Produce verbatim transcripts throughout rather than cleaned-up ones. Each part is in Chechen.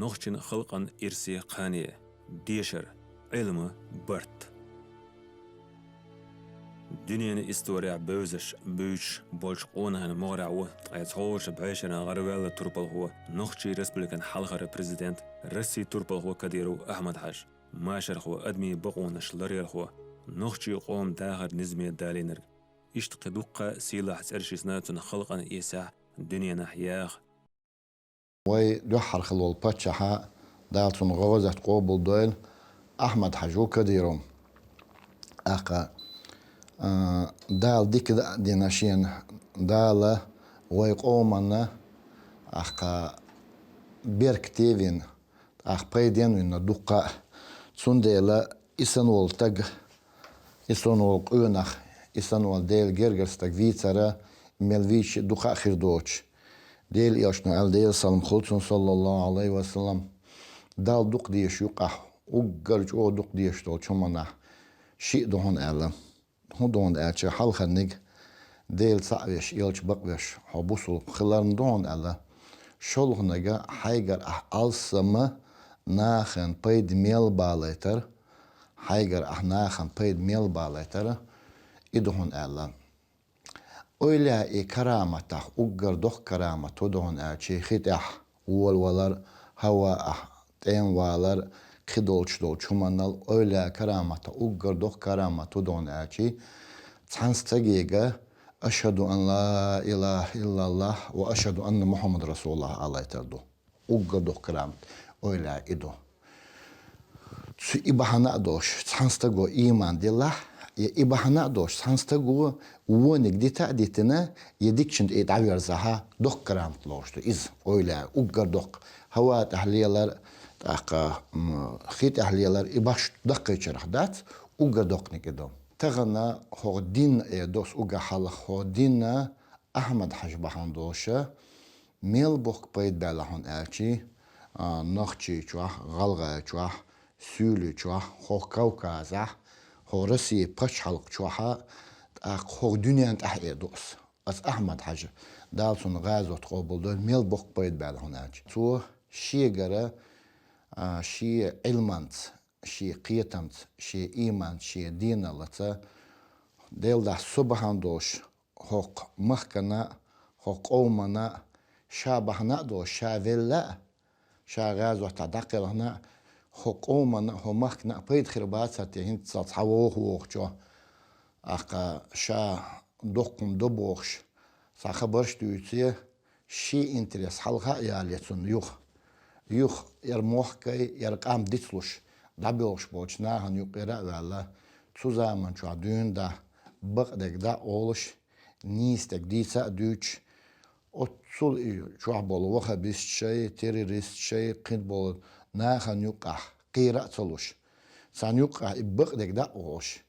Нохчийн халкъан ирсе кхане, дешар, Ӏилма барт. Дуьненан исторехь бевзаш, буьйцуш болчу къонахийн могӀарехь ву ткъе цхьоалгӀачу бӀешеран гӀараваьлла турпалхо, Нохчийн Республикан хьалхара президент, Россин турпалхо Кадыров Ахьмад-Хьаьжа, машархо, адамийн бакъонаш ларъярхо, нохчийн къоман дахар низаме далийнарг. Иштта кхин дуккха а сийлахь цӀераш йисна цуьнан халкъан ирсехь, дуьненахь яха. Вай дуьххьара хилла волу паччахьа, Дала цунна гӀазот къобалдойла, Ахьмад-Хьаьжа ву Кадыров. ТӀаккха, а, Дала дика дина шена, Дала вай къоманна, тӀаккха, беркате вина, тӀаккха пайденна вина дуккха а. Цундела и санна волу стаг, и санна волу къонах, и санна волу Делан гергара стаг вийцара, мел вийча дукха а хир доцуш. Делан Элчано аьлла, Делан салам хуьлда цунна, саллаллаху Ӏалайхи ва саллам, Далла дукха дезаш юкъахь, уггар чӀогӀа дукха дезаш долчу хӀуманах шиъ ду хьуна аьлла. ХӀун ду хьуна аьлча, хьалхарниг Дела цхьаъ веш, Элча бакъвеш, хьо бусулба хиларна ду хьуна аьлла. ШолгӀаниг, хьайгара ахь алссам нахана пайда мел балийтар, хьайгара ахь нахана пайда мел балийтар, и ду хьуна аьлла. Эвлаяийн караматех уггар доккха карамат хӀун ду хьуна аьлча, хи тӀехь волавалар, хӀаваъ тӀе валар, кхидолчу долчу хӀуманал эвлаяийн караматех уггар доккха карамат хӀун ду хьуна аьлча, цхьана стагега: «Ашхаду ан ла илаха иллаллах ва ашхаду анна Мухаммадан расулуллах», — алийтар ду. Уггар доккха карамат эвлаяийн и ду. Цу и бахьана а долуш, цхьана стаго ийман делахь, я и бахьана а долуш, цхьана стаго вониг дита а дитина, я дикачунна тӀе дӀаверзахь, доккха карамат лоруш ду иза, эвлаяийн уггар доккха. ХӀаваъ тӀехь лелар, тӀаккха, м, хи тӀехь лелар, и баш даккхийчарах дац, уггар доккханиг и ду. Тахана хӀокху дин, э, дос уггар хьалха хӀокху дин Ахьмад-Хьаьжа бахьана долуша, мел боккха пайда баьлла хьуна аьлча, а, Нохчийчохь, ГӀалгӀайчохь, Суьйличохь, хӀокху Кавказехь, хӀокху Россин пачхьалкхачохь, тӀаккха хӀокху дуьненна тӀехь а ду ас. Ас Ахьмад-Хьаьжа, Дала цунна гӀазот къобалдойла, мел боккха пайда баьлла хьуна аьлча. Цо шегара, а, шен Ӏилманца, шен кхетамца, шен ийманца, шен динан лаца, Делан дуьхьа со бахьана долуш, хӀокху махкана а, хӀокху къомана а, ша бахьана а долуш, ша велла а, ша гӀазотехь дӀакхелхина а, хӀокху къомана а, хӀокху махкана а пайда хир бацара те, хӀинца цхьа воху-вохучо, тӀаккха ша доккха хӀума до бохуш, цхьа хабарш а дуьйций, шен интерес хьалха а ялий цунна юха. Юха яра мохкий, яра къам дицлуш, дӀабоьлхуш болчу нахана юккъера а ваьлла, цу заманчохь дуьйна дӀа, бакъдерг дӀа а олуш, нийса дерг дийца а дуьйцуш, оццул и чохь болу ваххабисташший, террористашший, кхин болу нахана юккъахь кхера а ца луш, царна юккъахь и бакъдерг дӀа а олуш,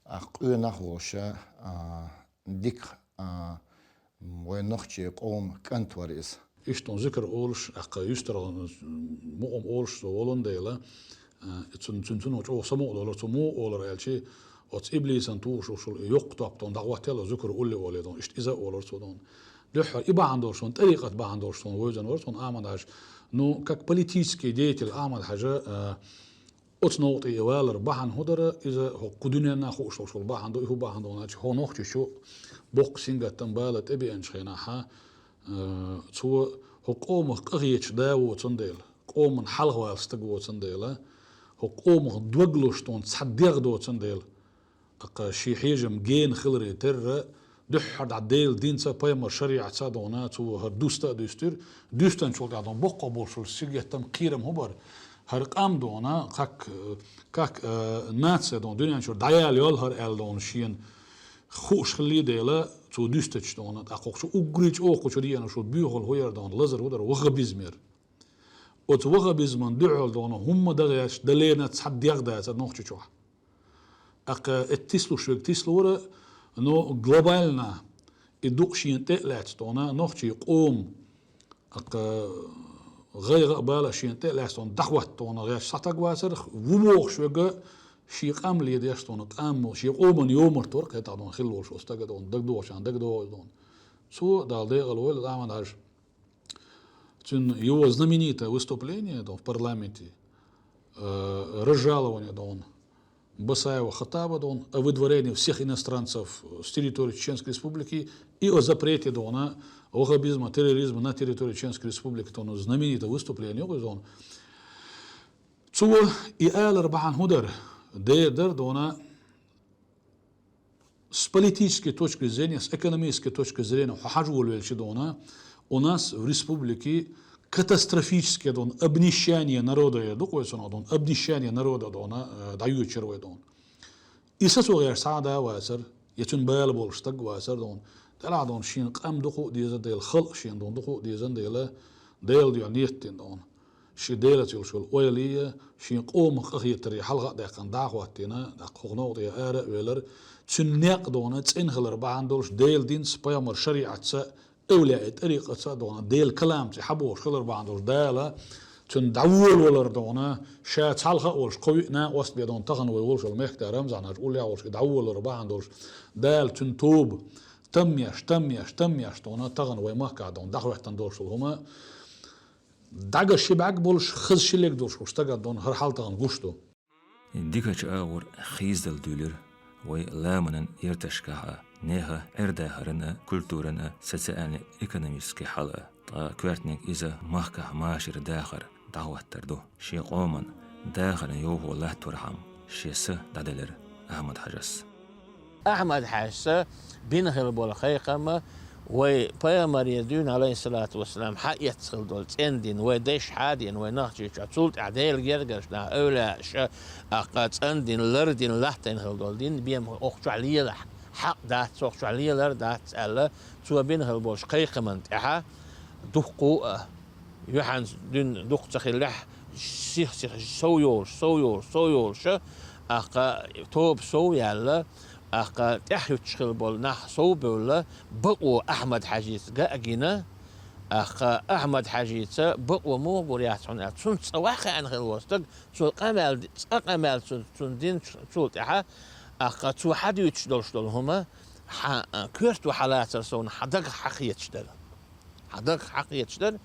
а, къонах а волуша, а, дика, а, вайн нохчийн къоман кӀант вара иза. Иштта зикр олуш, тӀаккха юьстаргӀанан мукъам олуш цо волун дела, а, цун-, цун-, цунах чӀогӀа самукъадолура, цо муха олура аьлча, оцу иблисан тухуш волуш йоккха топ тхуна дӀахӀоттаелла, зикр улле олий тхуна, иштта иза а олура цо тхуна. Дуьххьара и бахьана долуш тхуна, тӀарикъат бахьана долуш тхуна вевзина вара тхуна Ахьмад-Хьаьжа. Ну, как политический деятель Ахьмад-Хьаьжа, а, оцу новкъа тӀе и валар бахьана хӀун дара, иза хӀокху дуьненна хууш долуш волу бахьана ду, и хӀун бахьана ду аьлча, хӀокху нохчичо боккха сингаттам, бала тӀебеанчу хенахь, а, цо хӀокху къомах къахеташ да воцун дела, къоман хьалхавала стаг воцун дела, хӀокху къомах дог луш тхуна цхьа дегӀ доцун дела, тӀаккха шен хьежам гена хиларе терра, дуьххьара дӀа Делан динца, пайхамар шариӀатца а дона, цо хӀара дуста а дуьстира. Дуьстанчул тӀаьхьа дона боккха болуш волу сингаттам, кхерам хӀун бара? ХӀара къам дона, как, как, э, нация дона, дуьнен чуьра дӀаяла йолу хӀара аьлла дона шена хууш хиллий дела, цо дуьстачу дона, тӀаккха хӀокху чу уггаре чӀогӀа кху чу деана шун боьхалла хӀун яра дона, лазар хӀун дара, ваххабизм яра. Оцу ваххабизман дуьхьал дона хӀумма дан гӀерташ, дан лерина цхьа дегӀ дацара Нохчийчохь. ТӀаккха и тислуш верг тислора, но глобально и дукъ шена тӀе а лаьцна тхуна, нохчийн къоман, тӀаккха гӀайгӀа а, бала а шена тӀе а лаьцна тхуна, дӀахӀотта тхуна гӀерташ цхьа стаг вацара, ву бохуш верг шен къам ледеш тхуна, къам, шен къоман йомарт вара кхетахь тхуна хилла волуш волу стаг а тхуна, дагадогӀучарна дагадогӀу тхуна. Цо, Дала декъала войла, Ахьмад-Хьаьжа. Цун его знаменитое выступление, да, в парламенте, э, разжалование, да, он, Басаева Хаттаба, да, он, о выдворении всех иностранцев с территории Чеченской Республики и о запрете, да, он, ваххабизма, терроризма на территории Чеченской Республики, да, он, знаменитое выступление, да, он. Цо и алар бахьан хӀун дар, дера дар, да, он, с политической точки зрения, с экономической точки зрения, хьажа волавелча, да, он, у нас в республике катастрофическое, да, он, обнищание народа, я дукха вай цунах, да, он, обнищание народа, да, он, э, дӀайоьдуш яр вай, да, он. И сацо гӀерташ цхьа а да вацар, я цун бала болаш стаг вацар, да, он. Делахь, да, он, шен къам дукха а деза дела, халкъ шен, да, он, дукха а деза дела, Дела дуьхьа нийт дина, да, он. Шен Делаца йолаш йола ойла а, шен къомах къахетар а хьалха а даьккхина, дӀахӀоттийна, тӀаккха хӀокху новкъа тӀера ара а велар, цуьнан некъ, да, он, цӀена хилар бахьана долуш, Делан динца, пайхамаран шариӀатца, эвлаяийн тӀарикъатца, да, он, Делан каламца хьабогӀуш хилар бахьана долуш, Дала цунна дӀаволавалар, да, он, ша цхьалха а волуш, кхо-виъ накъост бен, да, он, тахана вай волуш йолу Мехкда Рамзан-Хьаьжа уллехь волуш и дӀаволавалар бахьана долуш, Дала цуьнан тоба там еш, там еш, там еш, да, он, тахана вай махкахь, да, он, дӀахӀоьттина долуш долу хӀума, дӀага ши бӀаьрг болуш, хаза ши лерг долуш волчу стагана, да, он, хӀара хьал тахана гуш ду. Дикачу агӀор хийцадала дуьйлира вай ламанан ярташкахь а, нехан Ӏер-дахаран а, культуран а, социально-экономически хьал а. Ткъа коьртаниг иза махкахь машаран дахар дӀахӀоттар ду. Шен къоман дахаран йовхо латторхьама шен са дӀаделира Ахьмад-Хьаьжас. Ахьмад-Хьаьжас бина хилла болу кхайкхам вай пайхамаре дуьйна, Ӏалайхиссалату вассалам, хьаэцна хилла долу цӀена дин, вай дайша хьадеана, вай Нохчийчохь, цул тӀаьхьа Делан гергарчу наха, эвлаяаша, тӀаккха цӀандина, лардина, латтийна хилла долу дин, бен хӀокху чохь лелахь хьакъ дац, хӀокху чохь лелар дац аьлла, цо бина хилла болчу кхайкхамна тӀаьхьа дуккха а, юьхьанца дуьйна дукха ца хиллехь, сих-сиха сов йолуш, сов йолуш, сов йолуш, тӀаккха тоба сов яьлла, тӀаккха тӀаьхьа хӀуьттуш хилла болу нах сов бевлла, бакъо Ахьмад-Хьаьжица ган а гина, тӀаккха Ахьмад-Хьаьжица бакъо муха гур яц хьуна аьлла, цунца цкъа ваьхьа хиъна хилла волу стаг, цо къамел, цкъа къамел цунна, цунна динчул тӀаьхьа, тӀаккха цо хьадуьйцуш долуш долу хӀума, хьан коьрто хьалацар совна хьан дагах хьакхеташ дара. Хьан дагах хьакхеташ дара.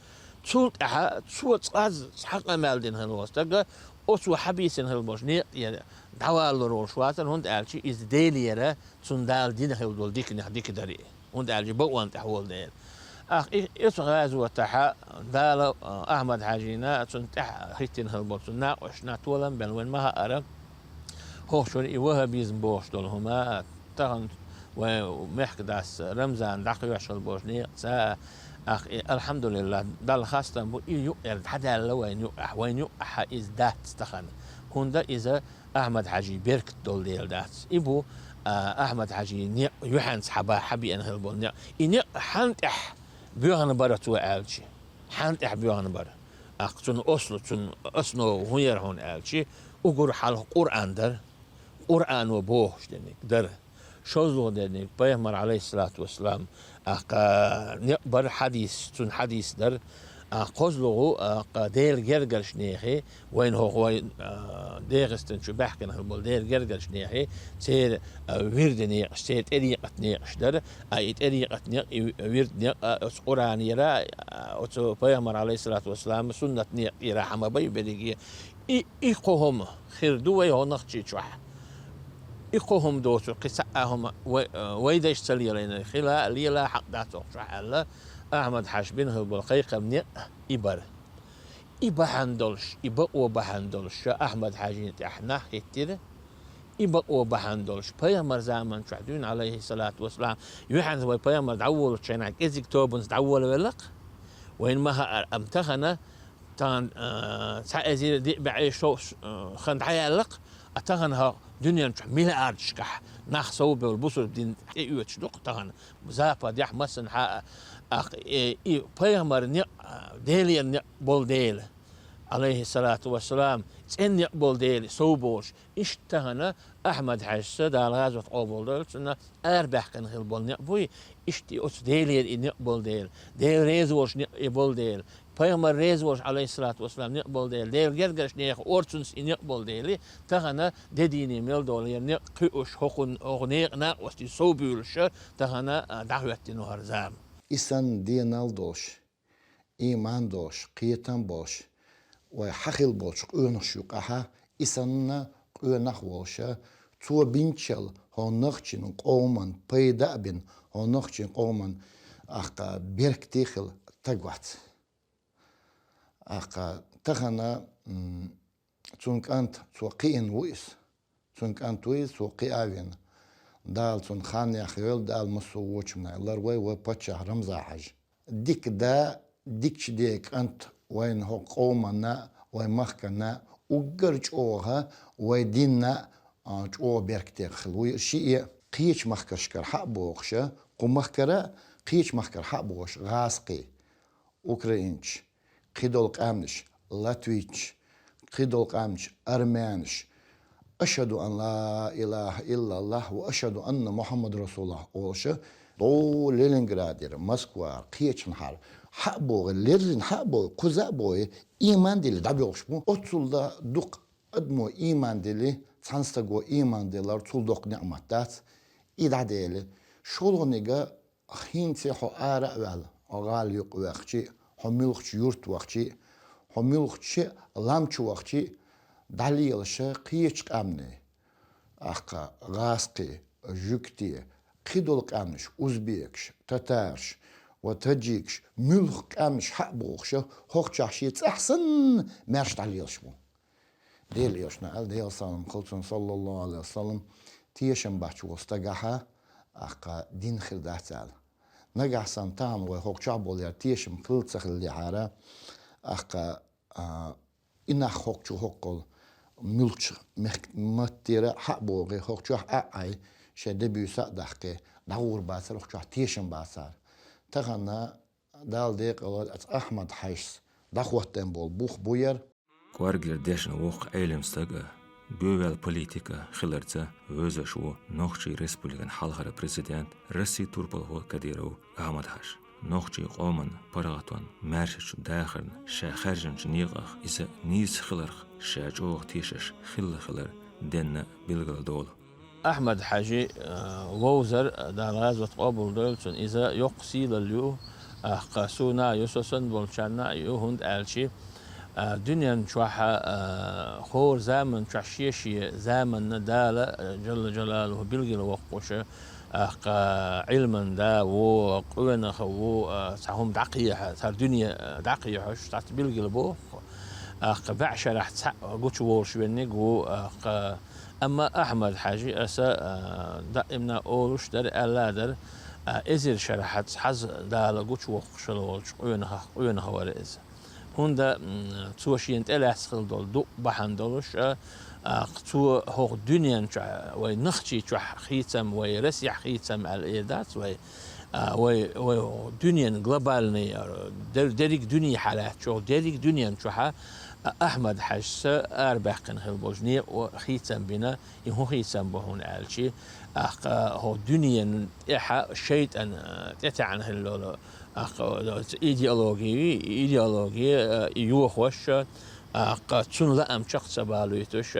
Цул тӀаьхьа цо цкъаза цхьа къамел дина хилла волу стаг, оцо хьабийцина хилла болчу некъа тӀера дӀавалалур волуш вацара, хӀунда аьлча иза Делера цунна Дала дина хилла долу диканех дика дара и. ХӀунда аьлча бакъонна тӀехь волу дела. ТӀаккха и, оцу гӀазотехь Дала, а, Ахьмад-Хьаьжина, цунна тӀаьхьа хӀиттина хилла болу цуьнан накъосташна толам бен вайна ма-хаъара, хӀокху чуьра и ваххабизм бохуш долу хӀума, тахана вайн мехкан дас Рамзана дӀакхоьхьуш хилла болчу некъаца, тӀаккха и, алхьамдулиллахӀ, Далла хастам бу, и юкъера дӀадаьлла вайна юкъахь, вайна юкъахь иза дац тахана. ХӀунда иза Ахьмад-Хьаьжин беркат долу дела дац. И бу, а, Ахьмад-Хьаьжин некъ юьхьанца хьаба-, хьабеана хилла болу некъ. И некъ хьанна тӀехь боьхна бара цо аьлча? Хьанна тӀехь боьхна бара? ТӀаккха цуьнан осло, цуьнан основа хӀун яра хьуна аьлча, уггар хьалха Къуръан дара. Къуръано бохуш дерг дара. ШозлагӀа дерг пайхамар, Ӏалайхиссалату вассалам, тӀаккха некъ бара хьадис, цуьнан хьадис дара. ТӀаккха кхозлагӀа, тӀаккха Делан гергарчу нехан, вайна хӀокху вайн, а, ДегӀастан чу баьхкина хилла болу Делан гергарчу нехан, церан, а, вирдан некъаш, церан тӀарикъатан некъаш дара. А и тӀарикъатан некъ, и вирдан некъ, а, оцу Къуръанера, а, оцу пайхамар, Ӏалайхиссалату вассалам, суннатан некъера хьа ма бай берриге. И, и кхо хӀума хир ду вай хӀокху Нохчийчохь. И кхо хӀума доцург, кхин цхьа а хӀума вай, вай дайша ца лелийна, хила а, лела а хьакъ дац хӀокху чохь аьлла, Ахьмад-Хьаьжас бина хилла болу кхайкхаман некъ и бара. И бахьана долуш, и бакъо бахьана долуш, ша Ахьмад-Хьаьжина тӀехь нах хӀиттира, и бакъо бахьана долуш, пайхамаран заманчохь дуьйна, Ӏалайхиссалату вассалам, юьхьанца вай пайхамар дӀаволучу хенахь кӀезиг тобанца дӀаволавелла-кх. Вайна ма-хаъара, амма тахана, тахана, а, цхьа эзар диъ бӀе шовзткъа, а, хан дӀаяьлла-кх, а тахана хӀокху дуьнен чохь миллиардашкахь нах совбевлла бусалба дин тӀеоьцуш ду-кх тахана. Западехь массанхьа а, а, и, и пайхамаран некъ, а, Делера некъ болу дела, Ӏалайхиссалату вассалам, цӀена некъ болу дела, сов болуш, иштта тахана Ахьмад-Хьаьжас, Дала гӀазот къобалдойла цуьнан, арабаьхкина хилла болу некъ буй, иштта и оцу Делера и некъ болу дела, Дела реза волуш некъ и болу дела, пайхамар реза волуш, Ӏалайхиссалату вассалам, некъ болу дела, Делан гергарчу нехан орцунца и некъ болу дела, тахана де дийне мел долу яра некъ кхуьуш, хӀокхун, хӀокху некъан накъостий сов буьйлуш, тахана, а, дӀахӀоьттина хӀара зама. И санна денал долуш, Ийман долуш, кхетам болуш, вай хьахила болчу къонахаш ю къаьхьа, и санна къонах волуша, цо бинчал хьо нахчийн къоман пайда а бина, хьо нахчийн къоман, ахка, беркате хила таг вац. Ахка, тахана, м, цун кӀант цо кхиъна ву иза. Цун кӀант ву иза, цо кхиа а вина. Дала цунна хан яхйойла, Дала массо а вочунна лар вай, вай паччахь Рамзан-Хьаьжа. Дика да, дикачу ден кӀант вайна хӀокху къоманна, вай махканна, уггар чӀогӀа вай динна, а, чӀогӀа беркате хила вуй шиъ. Кхечу махкаршкара хьа а бохуша, кху махкара, кхечу махкара хьа а бохуш, гӀазкхий, украинчу, кхидолу къаьмнаш, латвийчу, кхидолу къаьмнаш, армянаш, «Ашхаду ан ла илаха иллаллах ва ашхаду анна Мухаммад расулуллах» олуша, дӀо Ленинградера, Москвара, кхечанхьара, хьа а богӀий, леррина хьа а богӀий, кхуза а богӀий, ийман дили дӀабоьлхуш бу. Оццул дан дукха адамо ийман дили, цхьана стаго ийман дилар, цул доккха ниъмат дац. И дӀадели, шолгӀаниг, хӀинца хьо ара а ваьлла, хьо гӀала юкъа вахчий, хьо муьлххачу юрта вахчий, хьо муьлххачу лам чу вахчий, дӀалелаша кхечу къаьмнийн, ахка, гӀазкхий, жуьгтий, кхидолу къаьмнаш, узбекаш, татараш ва таджикаш, муьлхха къаьмнаш хьа а бохуша, хӀокхучохь шен цӀахь санна маьрша дӀалелаш бу. Делан Элчано аьлла, Делан салам хуьлда цунна, саллаллаху Ӏалайхи ва саллам, тешам бац волу стагахьа, ахка, дин хир дац аьлла. Нагахь санна тахана вай хӀокху чохь болу яра тешам хилла ца хиллехьара, ахка, а, и нах хӀокху чу хӀоккхул муьлххачу мехк-, маттера хьа а богӀий, хӀокху чохь а Ӏай, шайн де буьйса а даккхий, дӀагӀур бацара, хӀокху чохь тешам бацара. Тахана Дала декъала, оцу Ахьмад-Хьаьжас дӀахӀоттийна болу бух бу яра. КӀоргера дешна воккха Ӏелам стаг а, буьйвел политик а хиларца вевзаш ву Нохчийн Республикан хьалхара президент, Россин турпалхо Кадыров Ахьмад-Хьаьжа. Нохчийн къоман паргӀатонан маьршачу дахарна ша хаьржинчу некъах иза нийса хиларх ша чӀогӀа тешаш хилла хилар денна билгалдолу. Ахьмад-Хьаьжи, а, вовзар, Дала гӀазот къобалдойла цунна, иза йоккха сийлалла ю, ахка, суна а ю, со санна болчарна а ю, хӀунда аьлча, а, дуьнен чохь, а, хӀора заман чохь шен-шен заманна Дала, а, Джалла Джалалуху билгала воккхуша, ахка, Ӏилман да ву, къонах ву, а, цхьа хӀума дӀакхехьа, цхьа дуьне, а, дӀакхехьаш, цхьацца билгала бу, ахка, бӀе шарахь цхьаъ гучуволуш венниг ву, ахка, Амма Ахьмад-Хьаьжи аса, а, даимна олуш дара, аьлла дара, а, эзар шарахь хьаьца хьаза Дала гучувоккхуш волчу къонахах къонах вара иза. ХӀунда, м, цо шена тӀелаьцна хилла долу дукъ бахьана долуш, а, а, цо хӀокху дуьнен чохь, вай Нохчийчохь хийцам, вай Расехь хийцам аьлла эр дац вай, а, вай, вай дуьнен глобальный, а, дер-, дерриг дуьне хьалаьцча, дерриг дуьнен чохь, а, Ахьмад-Хьаьжас арабаьккхина хилла болчу некъо хийцам бина, и хӀун хийцам бу хьуна аьлча, ахка, хӀо дуьненан тӀехьа шайтӀан, а, тӀетаьӀна хилла йолу, ахка, идеологи, идеологи, а, и йохош, ахка, цунна лаам чекх ца балуьйтуш,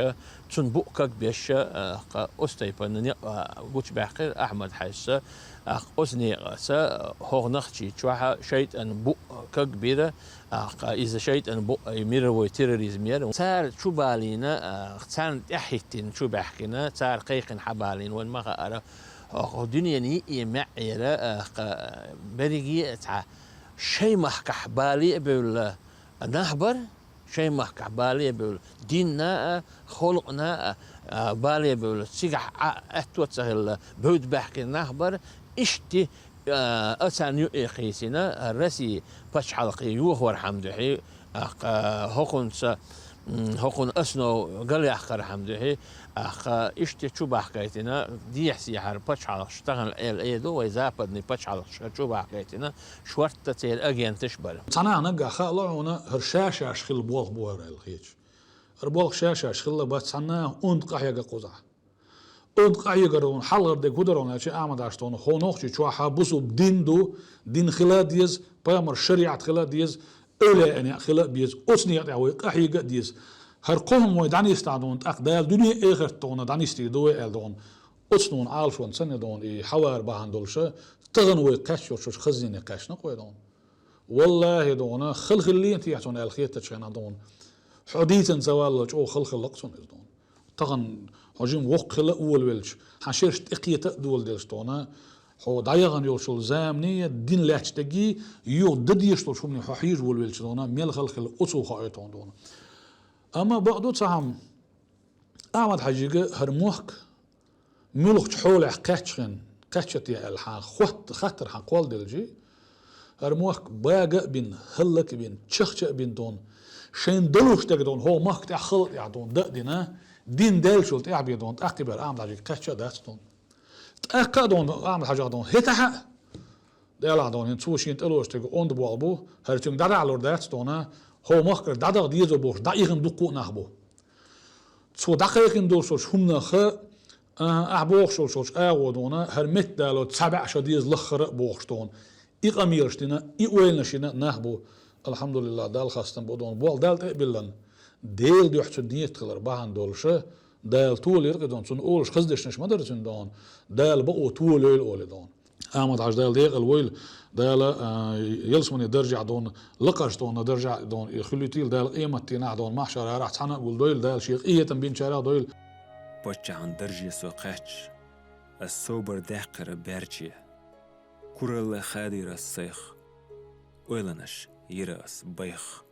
цунна букъ кагбеш, ахка, оцу тайпана некъ, а, гучубаьккхира Ахьмад-Хьаьжас, ахка, оцу некъаца, хӀокху Нохчийчохь шайтӀан букъ кагбира, ахка, иза шайтӀан букъ, и мировой терроризм яра. Цара чубалийна, а, царна тӀаьхьахӀиттина чубаьхкина, цара кхайкхина хьабалийна, вайна ма хаъара, хӀокху дуьненан йиъе маьӀӀера, ахка, берриге а цхьа шайн махкахь бале а бевлла нах бара, шайн махкахь бале а бевлла, динна а, халкъна а, а, бале а бевлла, цигахь Ӏа аьтто а ца хилла, бевдда баьхкина нах бара, иштта, а, а, царна юкъе кхийсина, Россин пачхьалкхе йохорхьама дуьхьа, а, хӀокхунца, м, хӀокхунна основа галъяккхархьама дуьхьа, а, иштта чубахкийтина, дехьа-сехьара пачхьалкхаш, тахана эр ду вай, западный пачхьалкхаш чубахкийтина, шортта церан агенташ бара. Цхьана наггахь хаало хьуна, хӀара ша-шаьш хилла болх бу хӀара аьлла хеташ. ХӀара болх ша-шаьш хилла бац, цхьана унда къахьега кхузахь. Унда къахьегарон хьалхара дерг хӀун дара аьлча, Ахьмад-Хьаьжас тхуна, хӀо Нохчийчохь бусулба дин ду, дин хила а деза, пайхамаран шариӀат хила а деза, эвлаяан некъ хила а беза, оцу некъа тӀехь вай къахьега а деза. ХӀара кхо хӀума вай дӀанисдахь дуна, тӀаккха Дала дуьне а, эхарт а тхуна дӀанисдийр ду вай аьлла дуна. Оцу тхуна Ӏалашонца санна дуна, и хьавар бахьана долуша, тахана вай кхаьччалц шуьша хазине кхаьчна-кх вай дуна. Валлахьи, дона, хала хилла а техьа цунна аьлла хетача хьена, дона. Хьо дийцан ца валлал чӀогӀа хала хилла-кх цунна иза, дона. Тахан хьо жима воккха хила а волавелча, хьан шераш тӀекхета а доладелча, дона, хьо дӀаяхана йолчул заманеи дин лаьтташ дегги, юха дан дезаш долча хӀуманеи хьо хьежа волавелча, дона, мел хала хилла оцо хоуьйту хьона, дона. Амма бакъду цхьа хӀама, Ахьмад-Хьажийга хӀара мохк муьлхача хьолехь кхаьчча хьена, кхаьчча те аьлла хьан хотт-, хаттар хьан кхолладелча, хӀара мохк бага а бина, хӀаллак а бина, чахча а бина, дона, шайна далуш дерг, дона, хӀокху махка тӀехь, халкъа тӀехь, дона, дан а дина, дин даьллачул тӀаьхьа бен, дона, тӀаккха бер Ахьмад-Хьажийга кхаьчча а дац, дона. ТӀаккха а, дона, Ахьмад-Хьажах, дона, хӀетахь а, Делахь, дона, хӀинца цо шена тӀелоцуш дерг онда болх бу, хӀара цуьнга дӀадахьалур дац, дона, хӀокху махкара дӀадаха деза бохуш дӀаихина дуккха а нах бу. Цо дӀакхайкхина долуш долчу хӀуманах а, ахьа бохуш йолчу агӀо, дона, хӀара меттадало цхьа бӀе шо деза лаххара а бохуш, дона, и къамелаш дина, и ойланаш йина нах бу. Алхьамдулиллахь, Далла хастам бу, дона, болх Далла тӀе а биллина, Делан дуьхьа цуьнан нийят хилар бахьана долуш, Дала толийра-кх и, дона, цунна олуш хаза дешнаш ма дара цуьнан, дона, Дала бакъо толийла олий, дона. Ахьмад-Хьажа, Дала декъала войла, Дала, а, ялсамане даржехь, дона, лакхарчу, дона, даржехь, дона, и хуьлуьйтийла Дала къематдийнахь, дона, махьшар-гӀарахь цхьаьна а гулдойла, Дала шен къинхетам бинчарех а дойла. Паччахьан дарже со кхаьчча, ас собар даьккхира баьрче. Куралла хадийра ас сайх, ойланаш йира ас байх.